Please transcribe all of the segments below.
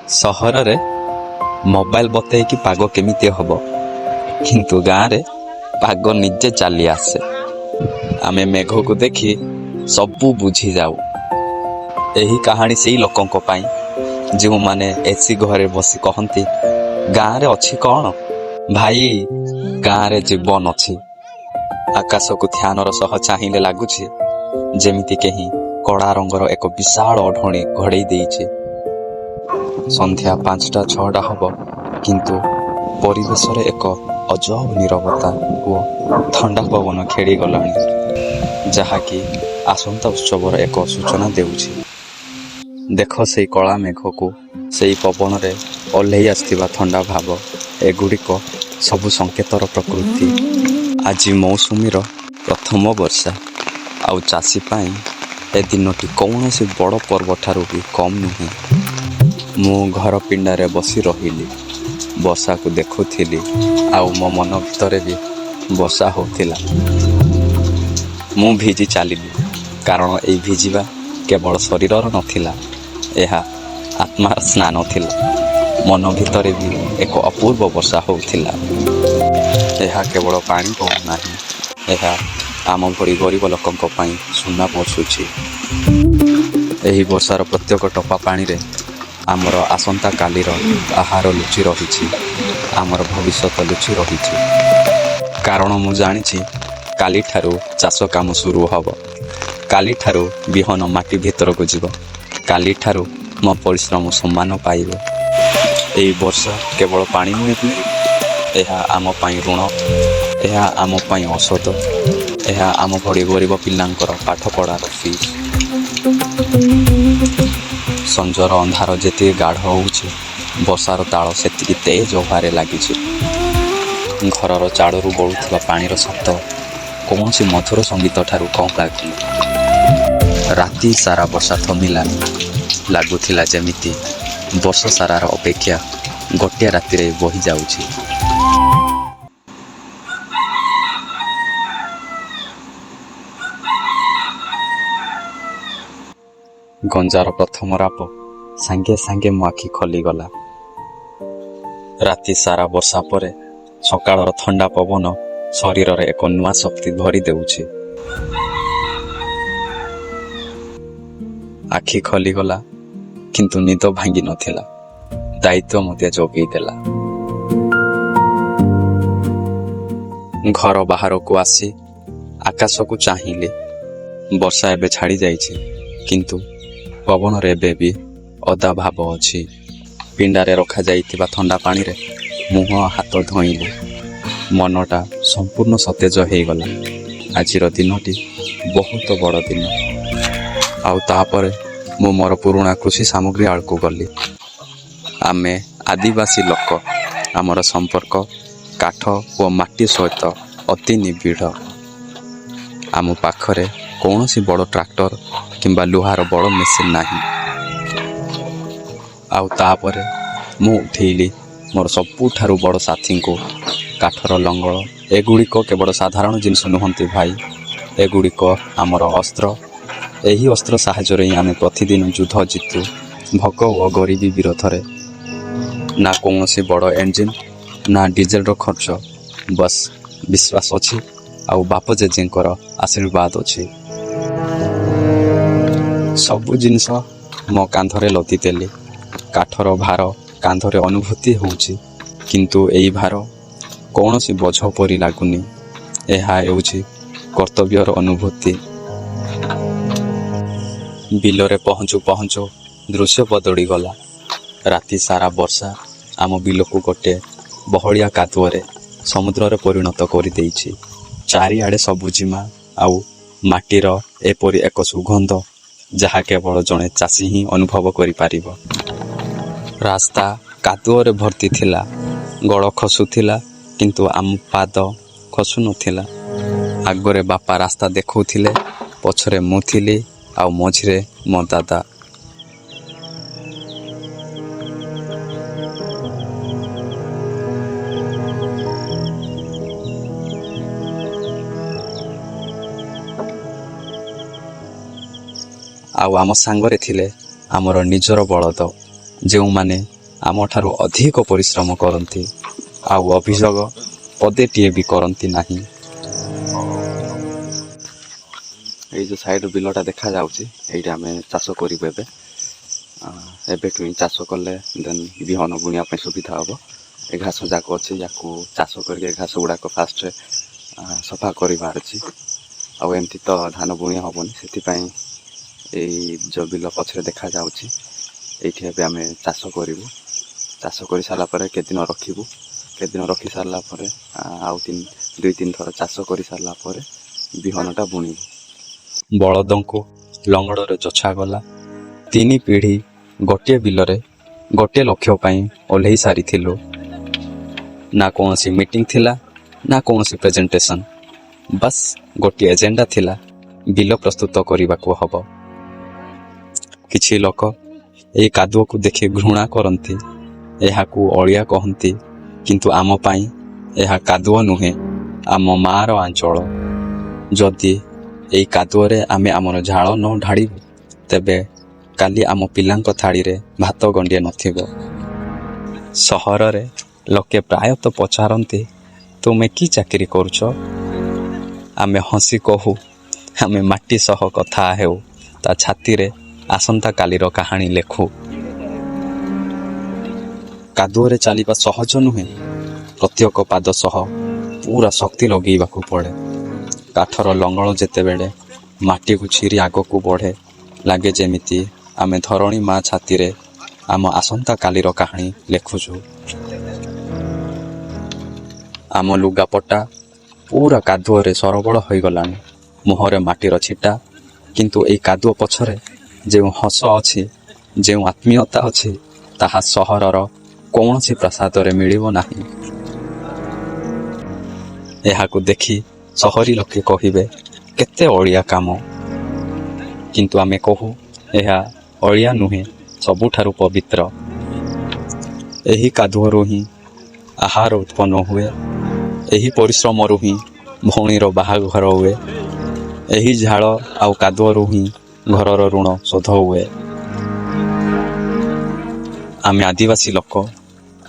ସହରରେ ମୋବାଇଲ ବତେଇକି ପାଗ କେମିତି ହବ, କିନ୍ତୁ ଗାଁରେ ପାଗ ନିଜେ ଚାଲି ଆସେ। ଆମେ ମେଘକୁ ଦେଖି ସବୁ ବୁଝିଯାଉ। ଏହି କାହାଣୀ ସେଇ ଲୋକଙ୍କ ପାଇଁ ଯେଉଁମାନେ ଏସି ଘରେ ବସି କହନ୍ତି, ଗାଁରେ ଅଛି କଣ? ଭାଇ, ଗାଁରେ ଜୀବନ ଅଛି। ଆକାଶକୁ ଧ୍ୟାନର ସହ ଚାହିଁଲେ ଲାଗୁଛି ଯେମିତି କେହି କଳା ରଙ୍ଗର ଏକ ବିଶାଳ ଓଢ଼ଣୀ ଘୋଡ଼େଇ ଦେଇଛି। ସନ୍ଧ୍ୟା 5ଟା 6ଟା ହବ, କିନ୍ତୁ ପରିବେଶରେ ଏକ ଅଜବ ନୀରବତା ଓ ଥଣ୍ଡା ପବନ ଖେଳିଗଲାଣି, ଯାହାକି ଆସନ୍ତା ଉତ୍ସବର ଏକ ସୂଚନା ଦେଉଛି। ଦେଖ ସେଇ କଳା ମେଘକୁ, ସେଇ ପବନରେ ଓହ୍ଲେଇ ଆସିଥିବା ଥଣ୍ଡା ଭାବ, ଏଗୁଡ଼ିକ ସବୁ ସଂକେତର ପ୍ରକୃତି। ଆଜି ମୌସୁମୀର ପ୍ରଥମ ବର୍ଷା, ଆଉ ଚାଷୀ ପାଇଁ ଏ ଦିନଟି କୌଣସି ବଡ଼ ପର୍ବ ଠାରୁ ବି କମ୍ ନୁହେଁ। ମୁଁ ଘର ପିଣ୍ଡାରେ ବସି ରହିଲି, ବର୍ଷାକୁ ଦେଖୁଥିଲି, ଆଉ ମୋ ମନ ଭିତରେ ବି ବର୍ଷା ହେଉଥିଲା। ମୁଁ ଭିଜି ଚାଲିଲି, କାରଣ ଏଇ ଭିଜିବା କେବଳ ଶରୀରର ନଥିଲା, ଏହା ଆତ୍ମାର ସ୍ନାନ ଥିଲା। ମନ ଭିତରେ ବି ଏକ ଅପୂର୍ବ ବର୍ଷା ହେଉଥିଲା। ଏହା କେବଳ ପାଣି ବହୁନାହିଁ, ଏହା ଆମ ଭଳି ଗରିବ ଲୋକଙ୍କ ପାଇଁ ସୁନା ବର୍ଷୁଛି। ଏହି ବର୍ଷାର ପ୍ରତ୍ୟେକ ଟୋପା ପାଣିରେ ଆମର ଆସନ୍ତାକାଲିର ଆହାର ଲୁଚି ରହିଛି, ଆମର ଭବିଷ୍ୟତ ଲୁଚି ରହିଛି। କାରଣ ମୁଁ ଜାଣିଛି, କାଲିଠାରୁ ଚାଷ କାମ ସୁରୁ ହବ, କାଲିଠାରୁ ବିହନ ମାଟି ଭିତରକୁ ଯିବ, କାଲିଠାରୁ ମୋ ପରିଶ୍ରମ ସମ୍ମାନ ପାଇବ। ଏହି ବର୍ଷା କେବଳ ପାଣି ନୁହେଁ, ଏହା ଆମ ପାଇଁ ଋଣ, ଏହା ଆମ ପାଇଁ ଔଷଧ, ଏହା ଆମ ଭଳି ଗରିବ ପିଲାଙ୍କର ପାଠପଢ଼ାର ଫିସ୍। ସଞ୍ଜର ଅନ୍ଧାର ଯେତିକି ଗାଢ଼ ହେଉଛି, ବର୍ଷାର ତାଳ ସେତିକି ତେଜ ହବାରେ ଲାଗିଛି। ଘରର ଚାଳରୁ ଗଳୁଥିବା ପାଣିର ଶବ୍ଦ କୌଣସି ମଧୁର ସଙ୍ଗୀତ ଠାରୁ କମ୍ ଲାଗୁନି। ରାତି ସାରା ବର୍ଷା ଥମିଲାନି। ଲାଗୁଥିଲା ଯେମିତି ବର୍ଷ ସାରାର ଅପେକ୍ଷା ଗୋଟିଏ ରାତିରେ ବହି ଯାଉଛି। ଗଞ୍ଜାର ପ୍ରଥମ ରାବ ସାଙ୍ଗେ ସାଙ୍ଗେ ମୋ ଆଖି ଖୋଲିଗଲା। ରାତି ସାରା ବର୍ଷା ପରେ ସକାଳର ଥଣ୍ଡା ପବନ ଶରୀରରେ ଏକ ନୂଆ ଶକ୍ତି ଭରି ଦେଉଛି। ଆଖି ଖୋଲିଗଲା, କିନ୍ତୁ ନିଦ ଭାଙ୍ଗି ନଥିଲା, ଦାୟିତ୍ୱ ମୋତେ ଜଗେଇ ଦେଲା। ଘର ବାହାରକୁ ଆସି ଆକାଶକୁ ଚାହିଁଲି। ବର୍ଷା ଏବେ ଛାଡ଼ି ଯାଇଛି, କିନ୍ତୁ ପବନରେ ଏବେ ବି ଓଦା ଭାବ ଅଛି। ପିଣ୍ଡାରେ ରଖାଯାଇଥିବା ଥଣ୍ଡା ପାଣିରେ ମୁହଁ ହାତ ଧୋଇଲି। ମନଟା ସମ୍ପୂର୍ଣ୍ଣ ସତେଜ ହେଇଗଲା। ଆଜିର ଦିନଟି ବହୁତ ବଡ଼ ଦିନ। ଆଉ ତାପରେ ମୁଁ ମୋର ପୁରୁଣା କୃଷି ସାମଗ୍ରୀ ଆଡ଼କୁ ଗଲି। ଆମେ ଆଦିବାସୀ ଲୋକ, ଆମର ସମ୍ପର୍କ କାଠ ଓ ମାଟି ସହିତ ଅତି ନିବିଡ଼। ଆମ ପାଖରେ କୌଣସି ବଡ଼ ଟ୍ରାକ୍ଟର କିମ୍ବା ଲୁହାର ବଡ଼ ମେସିନ୍ ନାହିଁ। ଆଉ ତାପରେ ମୁଁ ଉଠେଇଲି ମୋର ସବୁଠାରୁ ବଡ଼ ସାଥୀଙ୍କୁ, କାଠର ଲଙ୍ଗଳ। ଏଗୁଡ଼ିକ କେବଳ ସାଧାରଣ ଜିନିଷ ନୁହନ୍ତି ଭାଇ, ଏଗୁଡ଼ିକ ଆମର ଅସ୍ତ୍ର। ଏହି ଅସ୍ତ୍ର ସାହାଯ୍ୟରେ ହିଁ ଆମେ ପ୍ରତିଦିନ ଯୁଦ୍ଧ ଜିତୁ ଭୋକ ଓ ଗରିବୀ ବିରୋଧରେ। ନା କୌଣସି ବଡ଼ ଇଞ୍ଜିନ୍, ନା ଡିଜେଲର ଖର୍ଚ୍ଚ, ବସ୍ ବିଶ୍ୱାସ ଅଛି ଆଉ ବାପ ଜେଜେଙ୍କର ଆଶୀର୍ବାଦ ଅଛି। ସବୁ ଜିନିଷ ମୋ କାନ୍ଧରେ ଲଦି ଦେଲି। କାଠର ଭାର କାନ୍ଧରେ ଅନୁଭୂତି ହେଉଛି, କିନ୍ତୁ ଏଇ ଭାର କୌଣସି ବୋଝ ପରି ଲାଗୁନି। ଏହା ହେଉଛି କର୍ତ୍ତବ୍ୟର ଅନୁଭୂତି। ବିଲରେ ପହଞ୍ଚୁ ପହଞ୍ଚୁ ଦୃଶ୍ୟ ବଦଳିଗଲା। ରାତି ସାରା ବର୍ଷା ଆମ ବିଲକୁ ଗୋଟେ ବହଳିଆ କାଦୁଅରେ ସମୁଦ୍ରରେ ପରିଣତ କରିଦେଇଛି। ଚାରିଆଡ଼େ ସବୁଜିମା ଆଉ ମାଟିର ଏପରି ଏକ ସୁଗନ୍ଧ, ଯାହା କେବଳ ଜଣେ ଚାଷୀ ହିଁ ଅନୁଭବ କରିପାରିବ। ରାସ୍ତା କାଦୁଅରେ ଭର୍ତ୍ତି ଥିଲା, ଗୋଡ଼ ଖସୁଥିଲା, କିନ୍ତୁ ଆମ ପାଦ ଖସୁନଥିଲା। ଆଗରେ ବାପା ରାସ୍ତା ଦେଖାଉଥିଲେ, ପଛରେ ମୁଁ ଥିଲି, ଆଉ ମଝିରେ ମୋ ଦାଦା। ଆଉ ଆମ ସାଙ୍ଗରେ ଥିଲେ ଆମର ନିଜର ବଳଦ, ଯେଉଁମାନେ ଆମଠାରୁ ଅଧିକ ପରିଶ୍ରମ କରନ୍ତି ଆଉ ଅଭିଯୋଗ ପଦେଟିଏ ବି କରନ୍ତି ନାହିଁ। ଏଇ ଯେଉଁ ସାଇଡ଼ ବିଲଟା ଦେଖାଯାଉଛି, ଏଇଟା ଆମେ ଚାଷ କରିବୁ ଏବେ। ଏବେଠୁ ହିଁ ଚାଷ କଲେ ଦେନ୍ ବିହନ ବୁଣିବା ପାଇଁ ସୁବିଧା ହେବ। ଏ ଘାସ ଯାକ ଅଛି, ୟାକୁ ଚାଷ କରିକି ଏ ଘାସ ଗୁଡ଼ାକ ଫାଷ୍ଟ ସଫା କରିବାର ଅଛି। ଆଉ ଏମିତି ତ ଧାନ ବୁଣି ହେବନି, ସେଥିପାଇଁ ଏଇ ଯେଉଁ ବିଲ ପଛରେ ଦେଖାଯାଉଛି, ଏଇଠି ଏବେ ଆମେ ଚାଷ କରିବୁ। ଚାଷ କରିସାରିଲା ପରେ କେତେଦିନ ରଖିବୁ। କେତେଦିନ ରଖି ସାରିଲା ପରେ ଆଉ 2-3 ଥର ଚାଷ କରିସାରିଲା ପରେ ବିହନଟା ବୁଣିବୁ। ବଳଦଙ୍କୁ ଲଙ୍ଗଳରେ ଚଛାଗଲା। ତିନି ପିଢ଼ି ଗୋଟିଏ ବିଲରେ ଗୋଟିଏ ଲକ୍ଷ୍ୟ ପାଇଁ ଓହ୍ଲେଇ ସାରିଥିଲୁ। ନା କୌଣସି ମିଟିଂ ଥିଲା, ନା କୌଣସି ପ୍ରେଜେଣ୍ଟେସନ୍। ବାସ୍, ଗୋଟିଏ ଏଜେଣ୍ଡା ଥିଲା, ବିଲ ପ୍ରସ୍ତୁତ କରିବାକୁ ହବ। କିଛି ଲୋକ ଏଇ କାଦୁଅକୁ ଦେଖି ଘୃଣା କରନ୍ତି, ଏହାକୁ ଅଳିଆ କହନ୍ତି। କିନ୍ତୁ ଆମ ପାଇଁ ଏହା କାଦୁଅ ନୁହେଁ, ଆମ ମାଆର ଆଞ୍ଚଳ। ଯଦି ଏଇ କାଦୁଅରେ ଆମେ ଆମର ଝାଳ ନ ଢାଳିବୁ, ତେବେ କାଲି ଆମ ପିଲାଙ୍କ ଥାଳିରେ ଭାତ ଗଣ୍ଡିଏ ନଥିବ। ସହରରେ ଲୋକେ ପ୍ରାୟତଃ ପଚାରନ୍ତି, "ତୁମେ କି ଚାକିରି କରୁଛ?" ଆମେ ହସି କହୁ, ଆମେ ମାଟି ସହ କଥା ହେଉ, ତା ଛାତିରେ ଆସନ୍ତାକାଲିର କାହାଣୀ ଲେଖୁ। କାଦୁଅରେ ଚାଲିବା ସହଜ ନୁହେଁ। ପ୍ରତ୍ୟେକ ପାଦ ସହ ପୁରା ଶକ୍ତି ଲଗେଇବାକୁ ପଡ଼େ। କାଠର ଲଙ୍ଗଳ ଯେତେବେଳେ ମାଟିକୁ ଚିରି ଆଗକୁ ବଢ଼େ, ଲାଗେ ଯେମିତି ଆମେ ଧରଣୀ ମା ଛାତିରେ ଆମ ଆସନ୍ତାକାଲିର କାହାଣୀ ଲେଖୁଛୁ। ଆମ ଲୁଗାପଟା ପୁରା କାଦୁଅରେ ସରବଳ ହୋଇଗଲାଣି, ମୁହଁରେ ମାଟିର ଛିଟା। କିନ୍ତୁ ଏଇ କାଦୁଅ ପଛରେ ଯେଉଁ ହସ ଅଛି, ଯେଉଁ ଆତ୍ମୀୟତା ଅଛି, ତାହା ସହରର କୌଣସି ପ୍ରାସାଦରେ ମିଳିବ ନାହିଁ। ଏହାକୁ ଦେଖି ସହରୀ ଲୋକେ କହିବେ, "କେତେ ଅଳିଆ କାମ।" କିନ୍ତୁ ଆମେ କହୁ, ଏହା ଅଳିଆ ନୁହେଁ, ସବୁଠାରୁ ପବିତ୍ର। ଏହି କାଦୁଅରୁ ହିଁ ଆହାର ଉତ୍ପନ୍ନ ହୁଏ। ଏହି ପରିଶ୍ରମରୁ ହିଁ ଭଉଣୀର ବାହାଘର ହୁଏ। ଏହି ଝାଳ ଆଉ କାଦୁଅରୁ ହିଁ ଘରର ଋଣ ଶୋଧ ହୁଏ। ଆମେ ଆଦିବାସୀ ଲୋକ।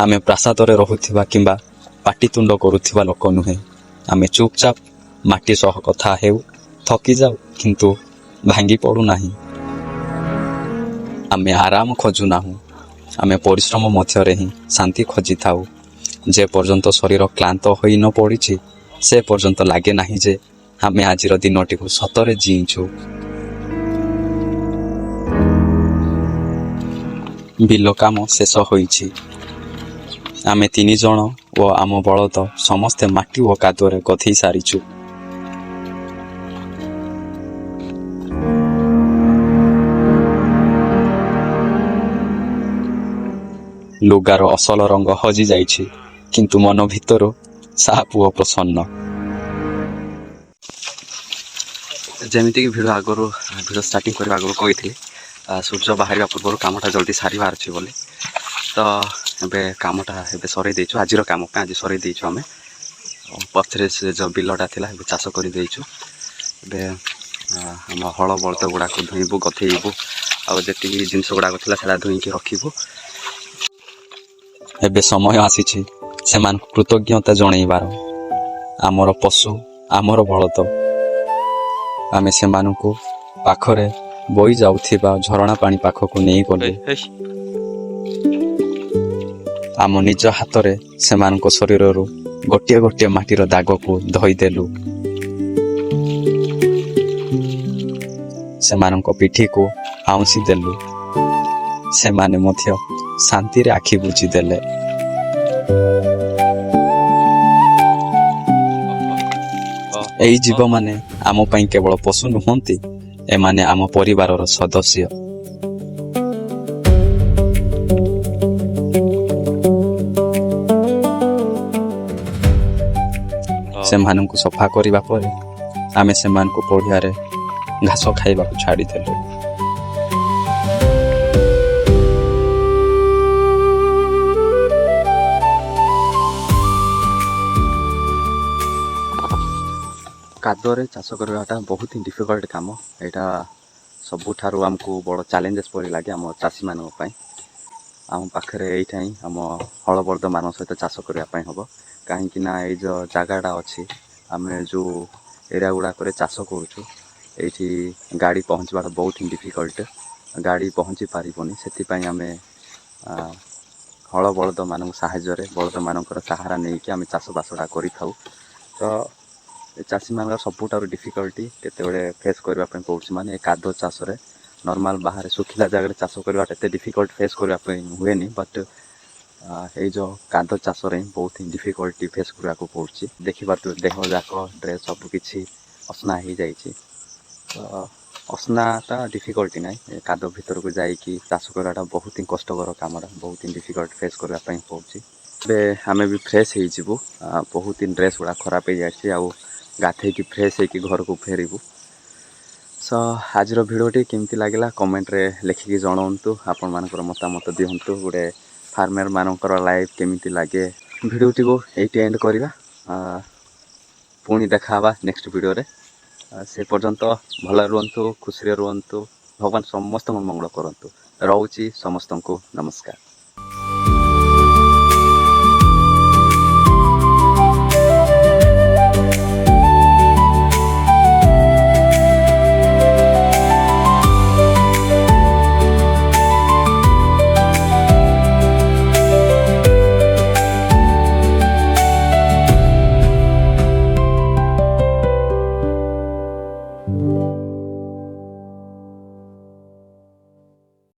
ଆମେ ପ୍ରାସାଦରେ ରହୁଥିବା କିମ୍ବା ପାଟିତୁଣ୍ଡ କରୁଥିବା ଲୋକ ନୁହେଁ। ଆମେ ଚୁପଚାପ ମାଟି ସହ କଥା ହେଉ, ଥକି ଯାଉ, କିନ୍ତୁ ଭାଙ୍ଗି ପଡ଼ୁନାହିଁ। ଆମେ ଆରାମ ଖୋଜୁନାହୁଁ, ଆମେ ପରିଶ୍ରମ ମଧ୍ୟରେ ହିଁ ଶାନ୍ତି ଖୋଜିଥାଉ। ଯେ ପର୍ଯ୍ୟନ୍ତ ଶରୀର କ୍ଳାନ୍ତ ହୋଇ ନ ପଡ଼ିଛି, ସେ ପର୍ଯ୍ୟନ୍ତ ଲାଗେ ନାହିଁ ଯେ ଆମେ ଆଜିର ଦିନଟିକୁ ସତରେ ଜିଇଁଛୁ। ବିଲ କାମ ଶେଷ ହୋଇଛି। ଆମେ ତିନି ଜଣ ଓ ଆମ ବଳଦ ସମସ୍ତେ ମାଟି ଓ କାଦୁଅରେ ଗଧେଇ ସାରିଛୁ। ଲୁଗାର ଅସଲ ରଙ୍ଗ ହଜି ଯାଇଛି, କିନ୍ତୁ ମନ ଭିତରୁ ସାଫ ଓ ପ୍ରସନ୍ନ। ଯେମିତିକି ଭିଡ଼ିଓ ଷ୍ଟାର୍ଟିଂ କରିବା ଆଗରୁ କହିଥିଲି, ସୂର୍ଯ୍ୟ ବାହାରିବା ପୂର୍ବରୁ କାମଟା ଜଲ୍ଦି ସାରିବାର ଅଛି ବୋଲି। ତ ଏବେ କାମଟା ଏବେ ସରେଇ ଦେଇଛୁ। ଆଜିର କାମ ପାଇଁ ଆଜି ସରେଇ ଦେଇଛୁ ଆମେ। ଆଉ ପଛରେ ସେ ଯେଉଁ ବିଲଟା ଥିଲା, ଏବେ ଚାଷ କରିଦେଇଛୁ। ଏବେ ଆମ ହଳ ବଳଦ ଗୁଡ଼ାକୁ ଧୋଇବୁ, ଗଧେଇବୁ, ଆଉ ଯେତିକି ଜିନିଷ ଗୁଡ଼ାକ ଥିଲା ସେଇଟା ଧୋଇକି ରଖିବୁ। ଏବେ ସମୟ ଆସିଛି ସେମାନଙ୍କୁ କୃତଜ୍ଞତା ଜଣେଇବାର। ଆମର ପଶୁ, ଆମର ବଳଦ। ଆମେ ସେମାନଙ୍କୁ ପାଖରେ ବହି ଯାଉଥିବା ଝରଣା ପାଣି ପାଖକୁ ନେଇଗଲୁ। ଆମ ନିଜ ହାତରେ ସେମାନଙ୍କ ଶରୀରରୁ ଗୋଟିଏ ଗୋଟିଏ ମାଟିର ଦାଗକୁ ଧୋଇଦେଲୁ। ସେମାନଙ୍କ ପିଠିକୁ ଆଉଁସି ଦେଲୁ। ସେମାନେ ମଧ୍ୟ ଶାନ୍ତିରେ ଆଖି ବୁଜିଦେଲେ। ଏଇ ଜୀବମାନେ ଆମ ପାଇଁ କେବଳ ପଶୁ ନୁହନ୍ତି, ଏମାନେ ଆମ ପରିବାରର ସଦସ୍ୟ। ସେମାନଙ୍କୁ ସଫା କରିବା ପରେ ଆମେ ସେମାନଙ୍କୁ ପଡ଼ିଆରେ ଘାସ ଖାଇବାକୁ ଛାଡ଼ିଦେଲୁ। କାଦୁଅରେ ଚାଷ କରିବାଟା ବହୁତ ହିଁ ଡିଫିକଲ୍ଟ କାମ। ଏଇଟା ସବୁଠାରୁ ଆମକୁ ବଡ଼ ଚ୍ୟାଲେଞ୍ଜେସ୍ ପରି ଲାଗେ ଆମ ଚାଷୀମାନଙ୍କ ପାଇଁ। ଆମ ପାଖରେ ଏଇଟା ହିଁ ଆମ ହଳ ବଳଦମାନଙ୍କ ସହିତ ଚାଷ କରିବା ପାଇଁ ହେବ। କାହିଁକି ନା ଏଇ ଯେଉଁ ଜାଗାଟା ଅଛି, ଆମେ ଯେଉଁ ଏରିଆ ଗୁଡ଼ାକରେ ଚାଷ କରୁଛୁ, ଏଇଠି ଗାଡ଼ି ପହଞ୍ଚିବାଟା ବହୁତ ହିଁ ଡିଫିକଲ୍ଟ। ଗାଡ଼ି ପହଞ୍ଚି ପାରିବନି। ସେଥିପାଇଁ ଆମେ ହଳ ବଳଦମାନଙ୍କ ସାହାଯ୍ୟରେ, ବଳଦମାନଙ୍କର ସାହାରା ନେଇକି ଆମେ ଚାଷବାସଟା କରିଥାଉ। ତ ଏ ଚାଷୀମାନଙ୍କର ସବୁଠାରୁ ଡିଫିକଲ୍ଟି କେତେବେଳେ ଫେସ୍ କରିବା ପାଇଁ ପଡ଼ୁଛି, ମାନେ ଏ କାଦୁଅ ଚାଷରେ। ନର୍ମାଲ୍ ବାହାରେ ଶୁଖିଲା ଜାଗାରେ ଚାଷ କରିବାଟା ଏତେ ଡିଫିକଲ୍ଟ ଫେସ୍ କରିବା ପାଇଁ ହୁଏନି, ବଟ୍ ଏଇ ଯେଉଁ କାଦୁଅ ଚାଷରେ ହିଁ ବହୁତ ହିଁ ଡିଫିକଲ୍ଟି ଫେସ୍ କରିବାକୁ ପଡ଼ୁଛି। ଦେଖିପାରୁଥିବେ, ଦେହ ଯାକ, ଡ୍ରେସ୍ ସବୁ କିଛି ଅସନା ହେଇଯାଇଛି। ତ ଅସନାଟା ଡିଫିକଲ୍ଟି ନାହିଁ, ଏ କାଦୁଅ ଭିତରକୁ ଯାଇକି ଚାଷ କରିବାଟା ବହୁତ ହିଁ କଷ୍ଟକର କାମଟା, ବହୁତ ହିଁ ଡିଫିକଲ୍ଟ ଫେସ୍ କରିବା ପାଇଁ ପଡ଼ୁଛି। ଏବେ ଆମେ ବି ଫ୍ରେଶ୍ ହେଇଯିବୁ। ବହୁତ ହିଁ ଡ୍ରେସ୍ ଗୁଡ଼ା ଖରାପ ହେଇଯାଇଛି ଆଉ ଗାଧେଇକି ଫ୍ରେଶ୍ ହେଇକି ଘରକୁ ଫେରିବୁ। ସୋ ଆଜିର ଭିଡ଼ିଓଟି କେମିତି ଲାଗିଲା, କମେଣ୍ଟରେ ଲେଖିକି ଜଣାନ୍ତୁ। ଆପଣମାନଙ୍କର ମତାମତ ଦିଅନ୍ତୁ, ଗୋଟେ ଫାର୍ମର ମାନଙ୍କର ଲାଇଫ୍ କେମିତି ଲାଗେ। ଭିଡ଼ିଓଟିକୁ ଏଇଠି ଏଣ୍ଡ କରିବା। ପୁଣି ଦେଖା ହେବା ନେକ୍ସଟ ଭିଡ଼ିଓରେ। ସେ ପର୍ଯ୍ୟନ୍ତ ଭଲରେ ରୁହନ୍ତୁ, ଖୁସିରେ ରୁହନ୍ତୁ। ଭଗବାନ ସମସ୍ତଙ୍କ ମଙ୍ଗଳ କରନ୍ତୁ। ରହୁଛି, ସମସ୍ତଙ୍କୁ ନମସ୍କାର।